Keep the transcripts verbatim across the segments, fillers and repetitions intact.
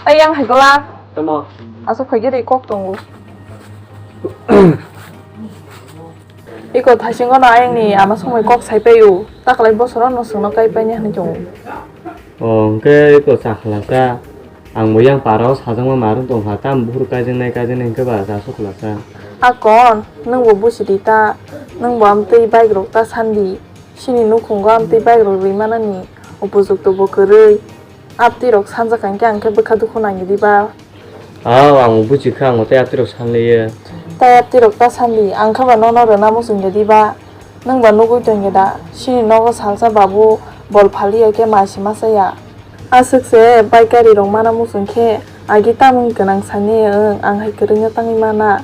Ayang hai gola. Tamo. Asa phai giri kok tongo. Iko thasingo no ayang ni ama songwi kok sai paio. Taklai bosoro no songno kai paini hinwi tongo. O, hwnkhe eko chakhlasa, ang bo yang parao sajakma marwng tongkha, tamo buphuru kaijaknai kaijaknai hwnkhe ba chasukhlasa. Akon, nwng bo busi di ta, nwng bo amtwi bike rok ta sandi, chini nukhungo amtwi bike rok rwi manani, upojukto bo kwrwi, amtwi rok sanjak hwnkhe ang khe bwkha dukhu nangya di ba. Aw, ang buji kha, ang tei aptirok sanliya. Tei aptirok ta sanli, ang khe ba nono rwna muchungya di ba? Nwng ba nugwi tongya da? Chini nogo salsa babu bol phaliya khe masi masa ya. Aswk se bike gari rok mana muchung khe, agi tamni gwnang sani wng, ang hai kwrwngno tangwi mana.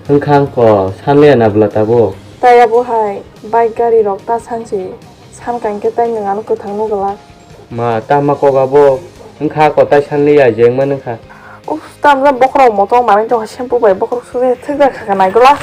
Wngkha ang ko, sanliya na bwla tabuk? Tei abo hai, bike gari rok ta sansi, san kang khe tei nwng ano kwthang nugwlak. Ma, tama kok abo? Wngkha kotai sanliya, jengma wngkha. Uff, tamjak bokhorok motom manwi tongkha, shampoo bai bokhorok suri thwk jak kha naikula.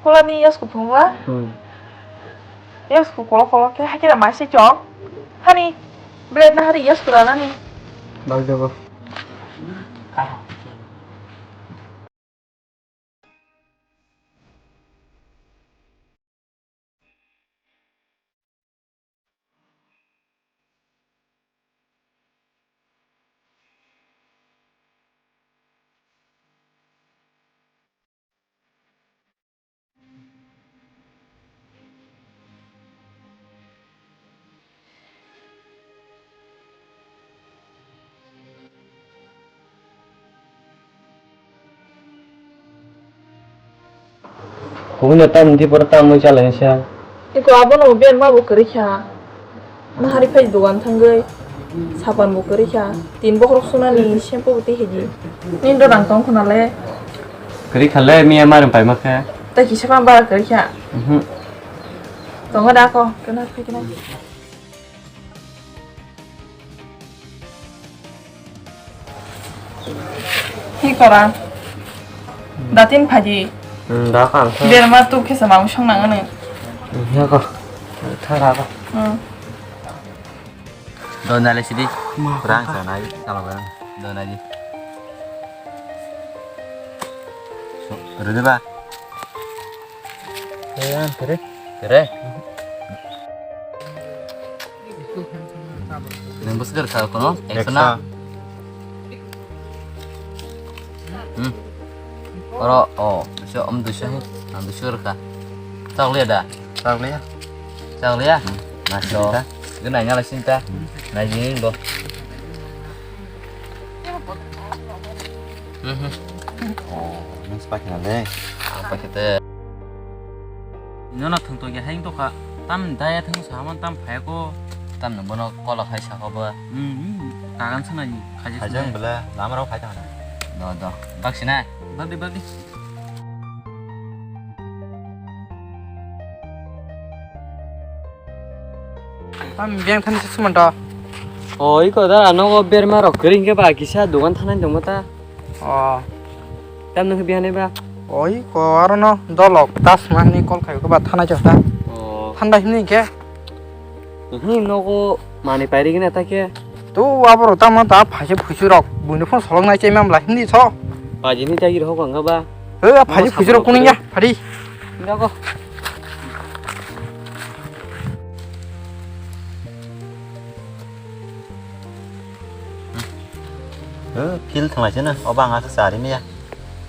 Pholani yasku phungwa? Hmm. Yasku kolo kolo khe hakhe na maise chong. Hani blade na hari yasku ranani. Bang jago. Kubui no tamni di pora tamwi chalainai sa. Eko abono berma bo kwrwi kha. Nahari phai dogan thangwi sapan bo kwrwi kha. Tin bokhorok sunani shampoo bo tei hidi. Nini do rang tong khuna le. Kwrwi kha le miya marwng paima khe. Tai kisa ma bara kwrwi kha. Mhm. Tongo da ko, kena phai kena. Hi kora? Datin phaji. Hmm, da kam khe. Berma tu khe sama usang nang ani. Hmm, ya ko. Thara ko. Hmm. Do nale sidi. Rang sa nai, sama bang. Do nai. Rede ba. Ayan, kere. Kere. Nang bwswk rwkha kono? Eksa na? Eksa. Hmm. Oro, oh, so, um, duiso, ang duiso rwkha. Chakliya da? Chakliya. Chakliya? Hmm. Nasi ta. Gwnai nyala sinta. Nai jing bo. Mhm. Oh, nang se paikha na le? Ang paikha te. Nono thwng tong ya hai wng tokha. Tam daya thwng sa man tam phai ko. Tam no bono kola khai sa ko ba. Hmm, hmm. Kagan sana ni khaji. Khaji sana. Ang bela lama rok khai ta na. Do, do. Bak sina. Bak di, bak di. Tam biyang thani se suman to. O, iko da, nogo berma rok kering ke ba, kisa dogan thanai tongma ta. O. Tam nung bihanai ba? O, iko aro no dolok, tas mani kol khai ko ba thanai chok ta. O. Thanai hini ke? Hini nogo mani pairi gina ta ke? To aborok tamo ta phaise phuisu rok buino phone solok nai chai mamla hindi so. Pajini tagi rok ang ba. He a phaise phuisu rok kuning ya phari. Jago. He phil thanglai chana oba ang asa sari miya.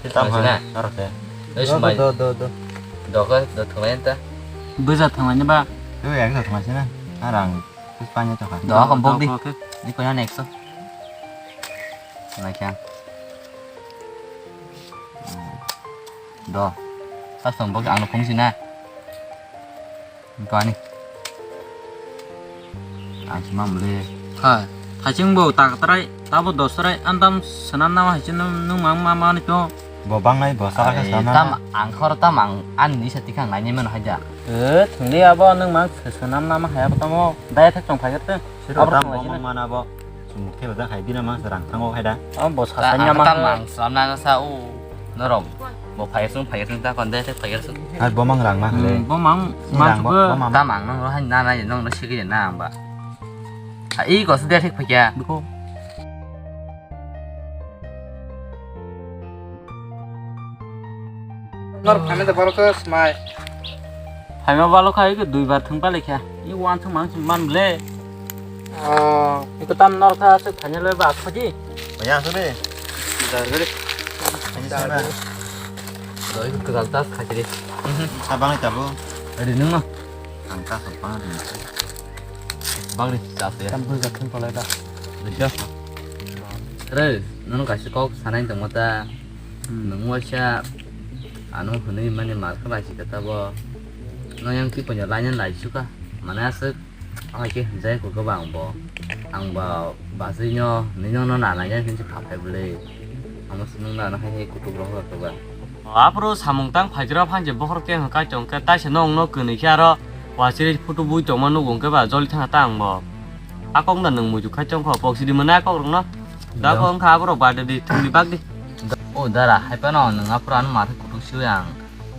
Phil tam ha. Norok he. Do do do do. Do ke do thanglai ta. Buja thanglai ni ba. He yang do thanglai chana. Arang. Panya to kan. Do ko bok di. Di ko yan ekso. Naikha. Do. Sasong bok ang phung sina. Ko ani. Ang sima mule. Ha, haching bo takatrai, tabo dosrai, antam senam nama haching nung mang ma mani to. Bo bangnai bo sala khe Ai, senam tam nama. Ang khor tam ang ani ni sati khang nai mano haja. Eh, thungli abo nung mang senam nama haya bo tamo. Daya thak chong phai gerte. Siro tam bo mang mana bo. Sumuk thela da khai bina mang serang thango khai da. Oh, bo sasanya mang. Tam mang senam nama sa o. Norok. Bo phai sung phai sung ta kon daya thak phai sung. Hai bo mang rang ma le. Hmm, bo mang mang bo mang. Tam ang nong ro hai na na nong no sigi na ang ba. Ha, i ko se de thik phikya. Biko. Nor phane de borok khe smai. Phaima balo kha i ke dui bar thung pale kha. I wan thung mang man ble. Oh, i ko tam nor kha se phane le ba khoji. Oya se de. Dar gari. Ani se ba. Doi ko kal tas kha jiri. Abang tabu. Adi nung no. Ang ta song pang ri. Bang ri, chas ya. Tam bwrwi jak thung palai da. Ri sio. Re, nono kaisa kok sanai tongmo ta. Hmm. Nung waisa ano hwnwi mani mar khe bai si kata bo. No yang ki ponya laina lai suka. Mane aswk. Ang hai khe hwnjai ko kwbang bo. Ang ba bajwi no, nini no na nai nai hinsi pha phai bwle. Amo swnung na no hai hai kutuk rok kwbang. Aphuru samung tang phaijra phan je bokhor khe hwnkha tong khe taisa nong no kwnwi khe aro wasiri photo bui tongma nugo hwnkhe ba joli thangna ta ang bo. A kok da nwng muitu khai tong kho pok sidi mwnai a kok rok no. Da kok wngkha aborok bade di thwngni bak di. O dara hai phano nwng aphuru ano mathai kutuk siwi ang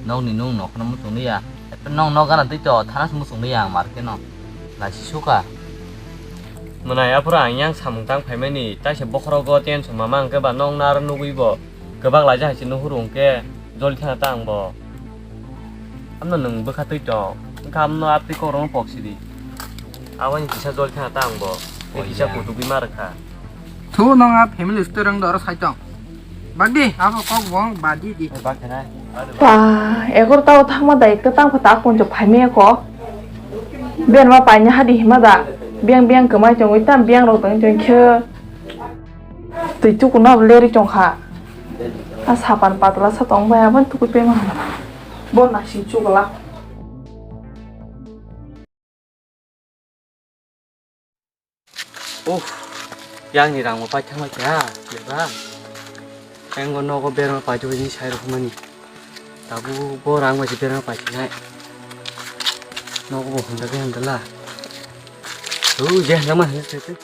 nokni nung nokno muchung liya. Hai phano nong nokgana twi to thana se muchung liya ang market no. Laisi sukha. Mwnai aphuru ang yang samung tang phaimani taisa bokhorogo tension mama hwnkhe ba nong naro nugwi bo. Kwbak laijak hai se nuhuru hwnkhe joli thana ta ang bo. Amno nwng bwkha twi tong, wngkha amno a twi kokrokno pok sidi. Aboni kisa joli thana ta ang bo, tei kisa kutugwi ma rwkha. Thu nong a family story wng doro sai tong. Bagdi, abo kok bo wng badi di. Ba, egarota o thangma da ekta tang pha ta kuncho phaimaya ko. Berma paina hadi hima da. Biang biang kwmai chongwi tam biang rok tong chong khe. Twi chukuno abo leri chongkha. A sapan patla sa tong bai aboni tukui pema. Bo nasing chukla. Uff, yang ni rang mo pai thangma kya, ya ba. Yang go nogo berma pai jodi sai rok mani. Tabu bo rang bai berma pai nai. Nogo bo hunda ke hunda la. Tu je hunda ma hunda se.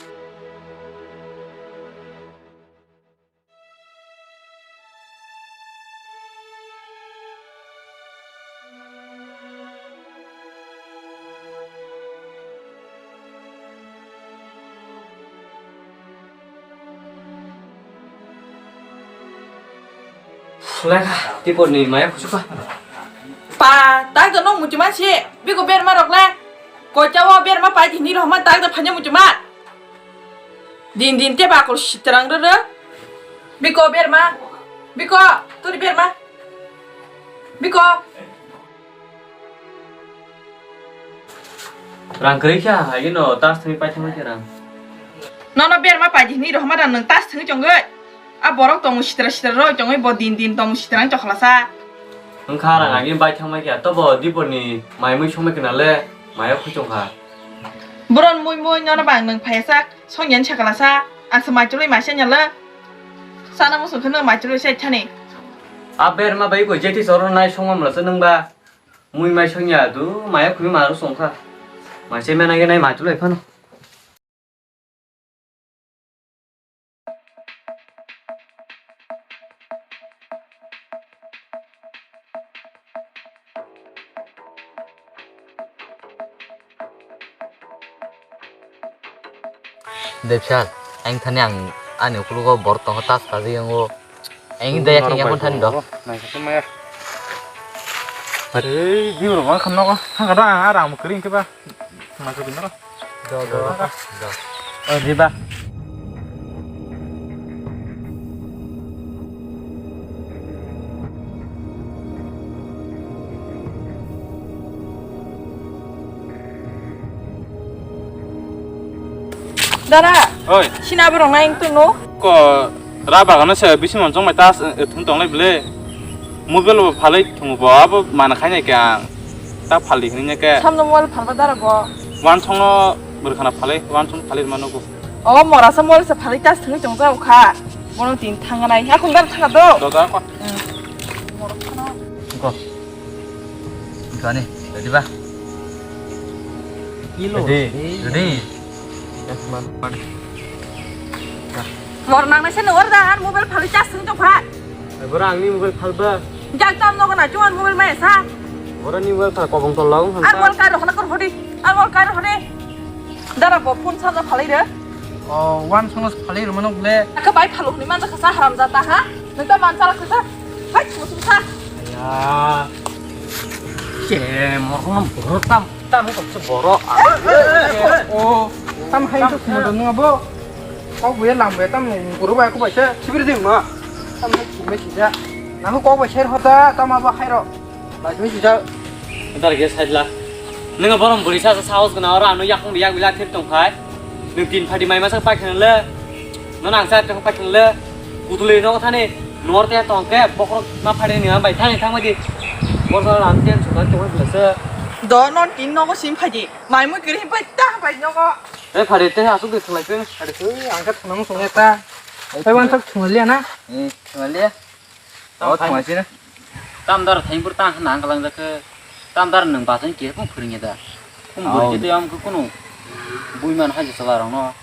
Lekha, tipor ni maya kuchuka. Pa, tak do nong muchuma si, biko berma rok le. Kocha wo berma pai dini rohma tak do phanya muchuma. Din din te bakol sitrang rere. Biko berma. Biko, turi berma. Biko. Rang kwrwi kha, haino tas thangwi paithangma khe rang. Nono berma paidi hinwi rohma rang nwng tas thangwi chongwi. A borok tongo sitra sitra roi chongwi bo din din tongo sitra wng chokhlasa. Wngkha rang agini bai thangma khe, tobo diponi mai mui songma khe nale maya khuchung kha. Boron mui mui nono bang nwng phaiya sak. Songyan sakala sa, ang se maichulwi maisa nyala. Sana musung kheno maichulwi sai thani. A berma bai ko jeti soro nai songma mla se nungba. Mui mai songya du, maya khumi maru songkha. Maisa mena ge nai maichulwi phano. Debsal, ang thani ang ani ukulugo borok tongo tas kajak yango. Ang daya thani yakon thani do. Naikhe maya. Are, biu rok ang kham nogo. Thangka do ang ara ang kwrwi hwnkhe ba. Thangna kwrwi nogo. Do, do, do. O, di ba. Dara. Oi. Sina borok nai tongno. Ko ra bagano se bisi mon jong mai ta thung tong lai ble. Mobile bo phalai thung bo abo mana khai nai khe ang. Ta phali hini ne ke. Samno mobile phalba dara bo. Wan songno bwrkhana phalai, wan song phalai mano bo. O mora sa mol sa phalwi tas thangwi tong jao kha. Bono tin thang nai. Akung dar thang do. Do da ko. Ko. Gani, ready ba? Kilo. Ready, ready. Mor nang nai sa nor da ar mobile phalwi tas thangwi tong kha. Bora angni mobile phalba. Jak tam nogo na chuan mobile mai sa. Bora ni mobile phal kobong tol laung. Ar mol kai ro hana kor hodi. Ar mol kai ro hodi. Dara bo phone charge phalai re. O wan songo phalai ro mano ble. Aka bai phalo ni man kha sa haram jata ha. Nang ta man chara kha sa. Hai musum sa. Ya. Che mor kono boro tam tam ko se boro. O tam hai to khuma do nabo. Kok buya lam buya tam guru bai ko bai se sibir ding ma. Tam hai khuma sija. Nang kok bai ser hota tam abo hai ro. Bai khuma sija. Dar ge side la. Nang borom buri sa sa saos gana ora ano yakung yak bila thir tong khai. Nwng tin phati mai masa paikha le. Nono ang sa tong paikha le. Kutuli no thani nor te tong ke bokrok ma phade ni bai thani thang di. Bor sa ram ten sukan tong le se. Do no tin no ko sim phaji. Mai mu kiri pai ta pai no ko. E phade te asuk de thulai pe. Phade tu ang ka thunang sung ta. Pai wan tak thungliya na. Hmm, thungliya. O thwng sini. Tam dar thainpur tang hwnna ang kalang jakhe. Tam dar nwng bachani khe kung phwrwngya da. Kung bwrwi khe tei ang khe kunu bui man haja chwla rokno.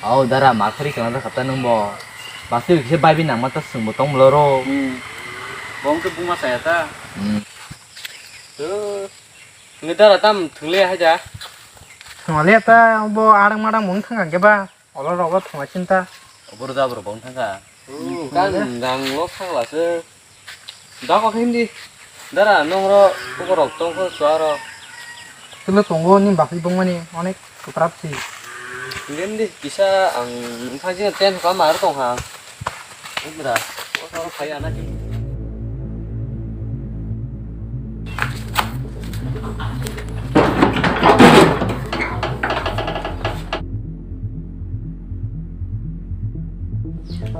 Au dara ma khari kalang jakha ta nwng bo. Basi khe bai bi nang ma ta swng bo tong bwla ro. Hmm. Bo wng khe buma chaya ta. Hmm. To. Ngi dara tam thwngle haja. Thwngle ta bo arang marang mung thang khe ba. Olo rogo thwngma chinta. Obor jabor bong thangkha. Hmm, kan gang lo khangla se. Da ko hindi. Dara nongro uko rok tong ko suaro. Tulo tongo ni bakli bongmani onek kutrap si. Hindi kisa ang thang jing ten ka mar tong ha. Indra, o soro phai ana ki.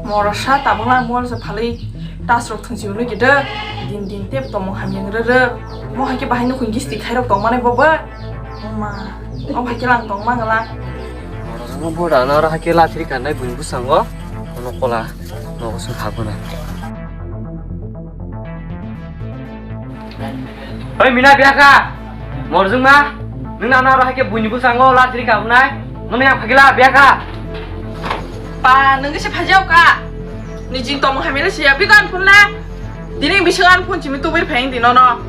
Morasa tabukla mol se phalwi tas rok thwngsi wnwi khe de din din tep tongmung hamya ngrere. Mo hai khe bahai nukhung gisti khairok tongmani bo bo. Ma, o hai khe lang tongma ngla. Morasa bo da na ra hai khe lathri kanai buini bwskango. Ono kola nogo se kha bono. Oi mina biya kha. Morjwngma, nwng nana oro hai khe buini bwskango lathri kabnai. Nono yang phagila biya kha. Pa, nwng se phajao kha. Ni jing tongmung hamya le siya bigan phun le. Dini bising an phun chimi tubui phai di nono.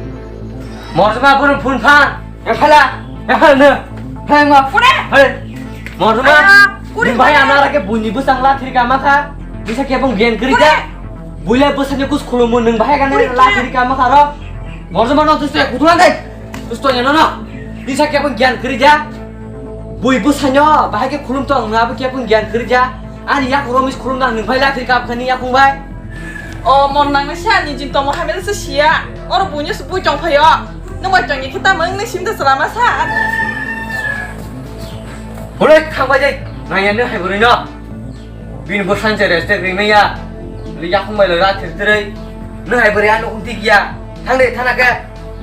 Morjwngma bono phun phan. Yang phala. Yang phala no. Phala ma. Phone. Hey. Morjwngma. Ah, kuri phai phone. Ana oro hai khe buini bwskang lathri kama kha. Bisa khe bong gen kri ja. Phone. Buila bwsani kus khulumu nwng bahai gane kuri phone. Lathri kama kha ro. Morjwngma no dusto ya kutulan dai. Dusto ya no no. Bisa khe bong gen kri ja. Bui bwsaino bahai khe khulum tong, nwng abo khe bung gyan kwrwi ja. Ani yak romis khulum nang nwng bai lathir kap khani yakung bai. O mon nang nai sa ni jin tomo hamel se siya. Oro buino se bui tong phaio. Nwng bai tong khe ta mang ni sim da salama sa. Hore khang bai jai. Nang ya nwng hai bwrwi no. Bini bwsang se respect ring nai ya. Li yakung bai lo lathir twrwi. Nwng hai bwrwi ano ung tik ya. Thang de thana khe.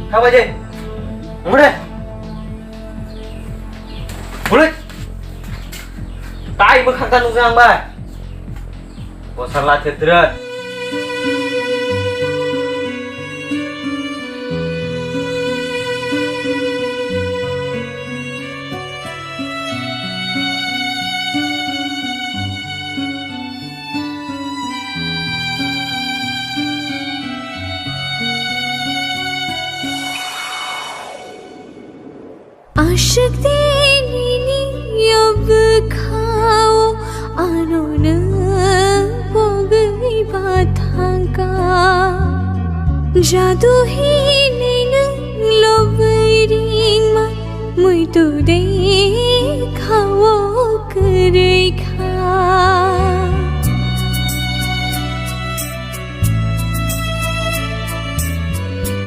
Khang bai jai. Hore. Hore! Tai mwkhang ta nukjak ang bai. Bosar la thetra. Ashwk de nini obkhao ano nw pogwi bathangka. Jadu hinwi nw lobwi ringma muitu de khao kwrwi.